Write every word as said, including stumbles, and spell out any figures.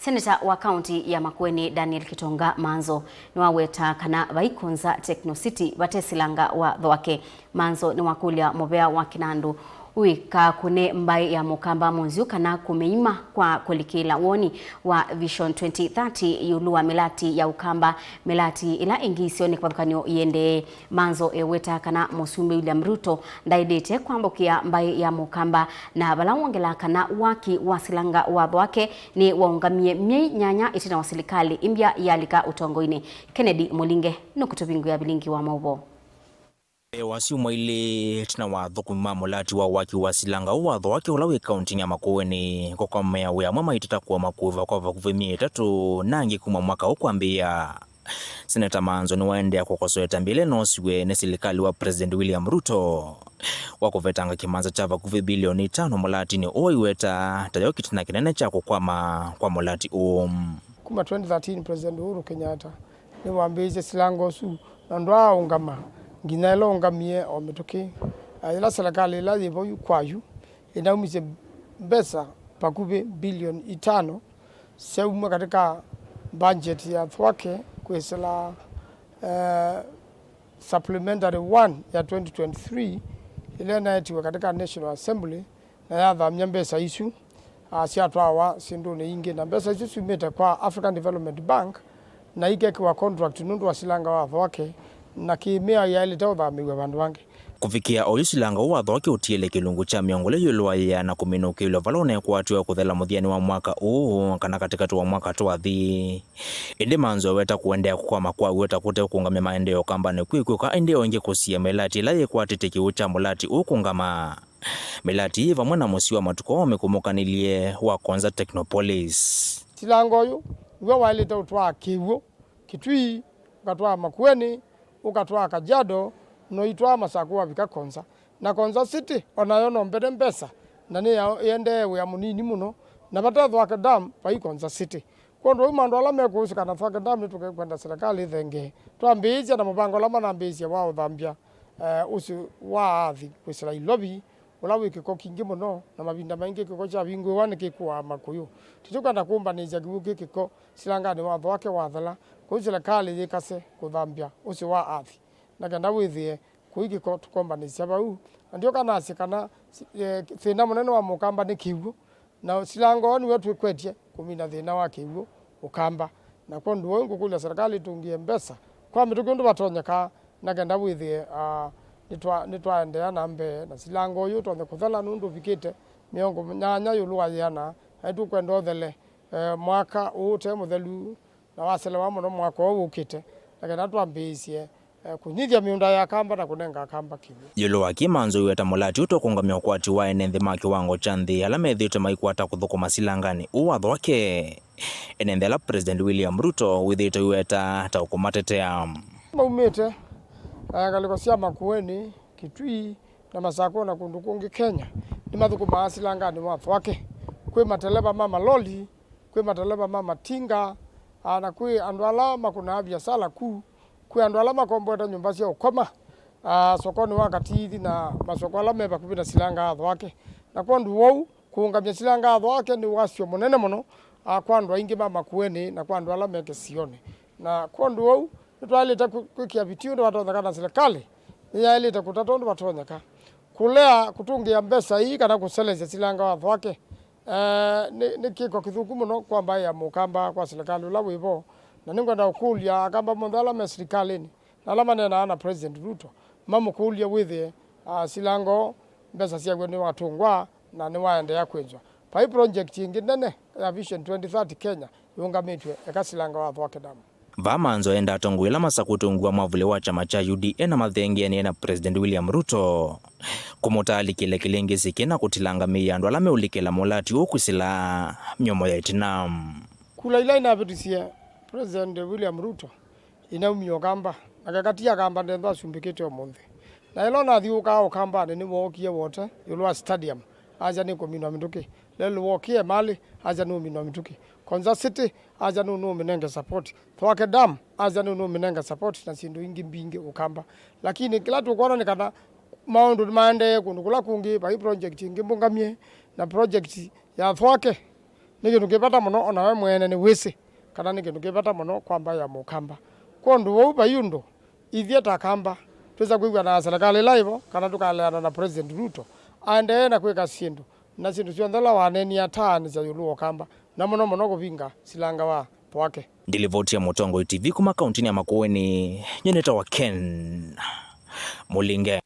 Seneta wa kaunti ya Makueni Daniel Kitonga Manzo nĩwaweta kana vai Konza Techno City vate silanga wa Thwake. Manzo nĩwakũlya mũvea wa kĩnandũ wĩka kũne mbaĩ ya Mũkamba Mũnzyu kana kũmĩima kwa kũlikĩla woni wa Vision twenty thirty ĩũlũ wa mĩlati ya Ũkamba, mĩlati ĩla ĩngĩ isionĩ kĩvathũkany'o iendee. Manzo eweta kana Mũsumbĩ William Ruto ndaĩlĩte kwambũkĩa mbaĩ ya Mũkamba, na vala wongelaa kana waki wa silanga wa Thwake nĩwaũngamie myei nyanya ĩtina wa silikalĩ ĩmbya yalika ũtongoinĩ. Kennedy Mũlinge nũkũtũvingũĩa vilingi wa maũvoo. Wasya uma ilĩ ĩtina wa athũkũmi ma mũlati wa waki wa silanga ũũ wa Thwake ũla wĩ kauntinĩ ya Makueni kũkomea wĩa amwe maitata kũoma kũĩva kwa vakuvĩ myei ĩtatũ na angĩ kuma mwaka ũũ kwambĩĩa. Seneta Manzo nĩwaendea kũkosoa ĩtambya ĩla ĩnoosiw'e nĩ silikalĩ wa President William Ruto wa kũvetanga kĩmanza kya vakuvĩ bilioni itano mũlatinĩ ũũ aiweta tayo kĩtina kĩnene kya kũkwama kwa mũlati ũũ. Kuma twenty thirteen, President Uhuru Kenyatta nĩwambĩĩisye silanga ũsu na ndwaaũngama nginya ĩla ũngamie o mĩtũkĩ. Na yĩla silikalĩ ĩla yĩ vau kwa yu ĩnaumisye mbesa vakuvĩ bilioni itano syaumw'a katika budget ya Thwake kwĩsĩla, eh, supplementary one ya twenty twenty-three ĩla ĩnaetiwe katika National Assembly na yathamya mbesa isu, ah, syatwawa syĩndũnĩ ingĩ, na mbesa isu syumĩte kwa African Development Bank na ikekĩwa contract nũndũ wa silanga wa Thwake, na kĩmĩao yaĩlĩte ũthamĩw'a vandũ vangĩ. Kũvikĩa oyu silanga ũũ wa Thwake ũtiele kĩlungu kya mĩongo ĩlĩ ĩũlũ wa yĩana kũminũkĩlw'a vala ũnekwatĩwe kũthela mũthyanĩ wa mwaka ũũ kana katĩkatĩ wa mwaka twathi. Ĩndĩ Manzo eweta kũendeea kũkwama kwa w'o ta kũte kũũngamya maendeeo Kambanĩ kwĩ kwĩka ĩndĩ o ĩngĩ kũsiĩa mĩlati ĩla yĩkwatĩtye kĩw'ũ kya mũlati ũũ kũũngama. Mĩlati ĩĩ vamwe na mũsyĩ wa matukũ aa wamĩkũmũkanĩlye wa Konza Technopolis. Silanga ũyũ nĩw'o waĩlĩte ũtwaa kĩw'ũ Kitui, ũkatwaa Makueni, ũkatwaa Kajiado, na ũitwaa Masakũ wavika Konza. Na Konza City onayo no mbene mbesa, na nĩ ya, ĩendee wĩa mũnini mũno, na vate Thwake Dam vai Konza City. Kwondũ ũu maũndũ ala mekũsĩ kana Thwake Dam nĩtũkekwenda silikalĩ ĩthengee. Twambĩĩsya na mũvango ũla manambĩĩsye wa ũthambya, eh, ũsĩ wa aathi kwĩsĩla Ilovi, ũla wĩ kĩko kingĩ mũno, na mavinda maingĩ kĩko kyavingũĩwa nĩkĩkuaa makũyũ. Tũtikwenda kũmbanĩĩsya kĩw'ũ kĩ kĩko silanganĩ wa Thwake wathela, kwoou silikalĩ yĩkase kũthambya ũsĩ wa aathi, na kenda wĩthĩe kũi kĩko tũkombanĩsya vau. Na ndyoka nasye kana, eh, thĩna mũnene wa Mũkamba nĩ kĩw'ũ, na silanga ũũ nĩw'o twĩkwetye kũmina thĩna wa kĩw'ũ Ũkamba. Na kwondũ ũu ngũkũlya silikalĩ ĩtũngĩe mbesa kwa mĩtũkĩ ũndũ vatonyeka, na kenda wĩthĩe, ah, nĩtwa-, nĩtwaendeea na mbee na silanga ũyũ ũtonye kũthela, nũndũ ũvikĩte mĩongo nyanya ĩũlũ wa yĩana, na nĩtũkwenda ũthele, eh, mwaka ũũ ũte mũthelu, na waselewa mũno mwaka ũũ ũkĩte, na kenda twambĩĩsye, eh, kũnyithya mĩũnda ya Akamba na kũnenga Akamba kĩw'ũ. Ĩũlũ wa kĩĩ Manzo aiweta mũlati ũũ tũkũũngamya ũkwati wa ene nthĩ ma kĩwango kya nthĩ ala methĩĩtwe maikwata kũthũkũma silanganĩ ũũ wa Thwake, ene nthĩ ala President William Ruto wĩthĩĩtwe aiweta ta ũkũmatetea. Maumĩte, eh, ngalĩko sya Makueni, Kitui, na Masakũ na kũndũ kũngĩ Kenya, nĩmathũkũmaa silanganĩ wa Thwake. Kwĩ mateleva ma maloli, kwĩ mateleva ma matinga, ah, na kwĩ andũ ala makũnaa viasala ku, kwĩ andũ ala makomboete nyũmba sya ũkoma, ah, sokonĩ wa Katithi na masoko ala me vakuvĩ na silanga ya Thwake. Na kwondũ wou, kũũngamya silanga ya Thwake nĩ wasyo mũnene mũno, ah, kwa andũ aingĩ ma Makueni na kwa andũ ala me kĩsionĩ. Na kwondũ wou, nĩtwaĩlĩte kwĩ-, kwĩkĩa vitii ũndũ vatonyeka, na silikalĩ nĩyaĩlĩte kũtata ũndũ vatonyeka kũlea kũtũngĩa mbesa ii kana kũselesya silanga wa Thwake. Eh, nĩ, nĩ kĩko kĩthũku mũno kwa mbaĩ ya Mũkamba kwa silikalĩ ũla wĩ vo, na nĩngwenda ũkũlya Akamba monthe ala me silikalĩnĩ na ala maneenaa na President Ruto mamũkũlye wĩthĩe, ah, silanga ũũ mbesa syaw'o nĩwatũngwa na nĩwaendeea kwĩnzwa. Vai project ĩngĩ nene ya Vision twenty thirty Kenya yĩũngamĩtw'e eka silanga wa Thwake Dam. Vaa Manzo enda atongoi ala masakũtwe ungu wa mwavuli wa kyama kya U D A na mathengeanie na President William Ruto kũmũtaalikĩle kĩlĩngĩsĩ kĩna kũtilanga mĩĩ ya andũ ala meũlikĩla mũlati ũũ kwĩsĩla myomo ya ĩtina. Kula ila inavĩtisye President William Ruto inaumie Ũkamba, nake kati Akamba ndethwa asumbĩkĩte ũmũnthĩ. Na ĩla ũnathiũũkaa Ũkambanĩ nĩwookie wote ĩũlũ wa stadium, asya nĩkũminwa mĩtũkĩ. Lelũ wookie Malĩ, asya nũminwa mĩtũkĩ. Konza City, asya nũ nũmĩnenge support. Thwake Dam, asya nũ nũmĩnenge support na syĩndũ ingĩ mbingĩ Ũkamba. Lakini kĩla tũkwona nĩ kana maũndũ nĩmaendee kũndũ kũla kũngĩ, vai project ĩngĩ mbũngamie, na project ya Thwake Nĩ kĩndũ kĩ vata mũno, o nawe mwene nĩwĩsĩ kana nĩ kĩndũ kĩ vata mũno kwa mbaĩ ya Mũkamba. Kwondũ wou vai ũndũ ithyĩ ta Akamba twĩsa kwĩw'ana na serikali ĩla ĩvo, kana tũkaleana na President Ruto aendee na kwĩka syĩndũ, na syĩndũ syonthe ila waneenie ataanĩsya ĩũlũ wa Ũkamba, na mũno mũno kũvinga silanga wa Pwake. Ndilivoti ya Mũtongoi T V kuma kaũntĩnĩ ya Makueni, nyie nĩtawa Ken Mũlinge.